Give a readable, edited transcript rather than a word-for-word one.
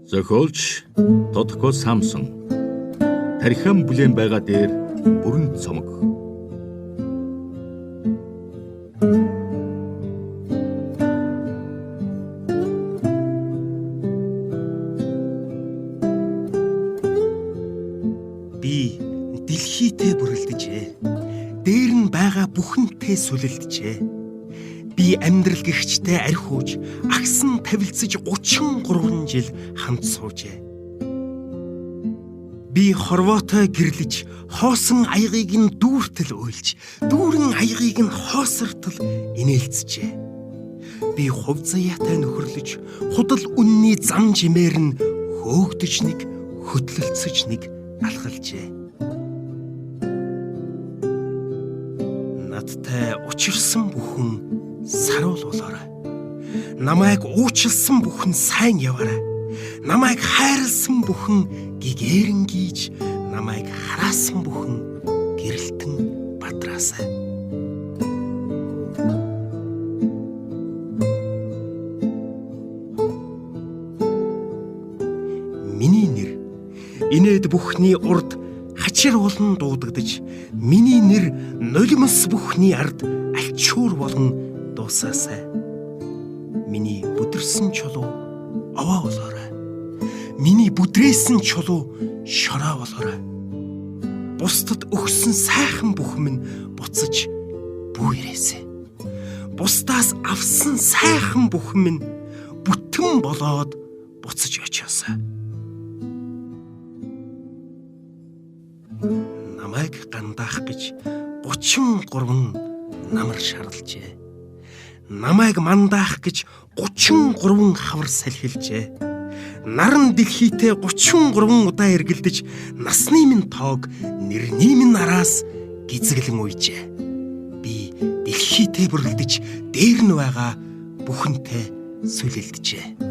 Зохиолч Тодко Самсон. Тархиан бүлээн байгаа дээр бүрэн цомог. Би дэлхийтэй бүрэлдэжээ. Дээр нь байгаа бүхэнтэй сүлэлджээ. Би амьдрал гихчтэй архиуж, агсан тавилцаж 33 жил хамт суужээ. Би хорвоотой гэрлэж, хоосон аягийг нь дүүртэл уйлж, дүүрэн аягийг нь хоосортол инээлцжээ. Би хувь заяатай нөхөрлөж, худал үнний зам жимээр нь хөөгдөж нэг, хөдлөлцөж нэг алхалжээ. Надтай учирсан бүхэн саруул болоорой. Намайг уучлсан бүхэн сайн яваарай. Намайг хайрлсан бүхэн гэгээрэн гийж, намайг хараасан бүхэн гэрэлтэн бадраасай. Миний нэр инээд бүхний урд хачир болон дуудагдаж, миний нэр нулимс бүхний ард альчуур болон дуусаасай. Миний бүдэрсэн чулуу овоо болоорой. Миний бүдрээсэн чулуу шороо болоорой. Бусдад өгсөн сайхан бүх минь буцаж бүү ирээсэй. Бусдаас авсан сайхан бүх минь бүтэн болоод буцаж очиосой. Намайг гандаах гэж 33 намар шарлжээ. Намайг мандаах гэж 33 хавар салхилжээ. Наран дэлхийтэй 33 удаа эргэлдэж, насны минь тоог нэрний минь араас гизэглэн уйжээ. Би дэлхийтэй бүрэлдэж, дээр нь байгаа бүхэнтэй сүлэлджээ.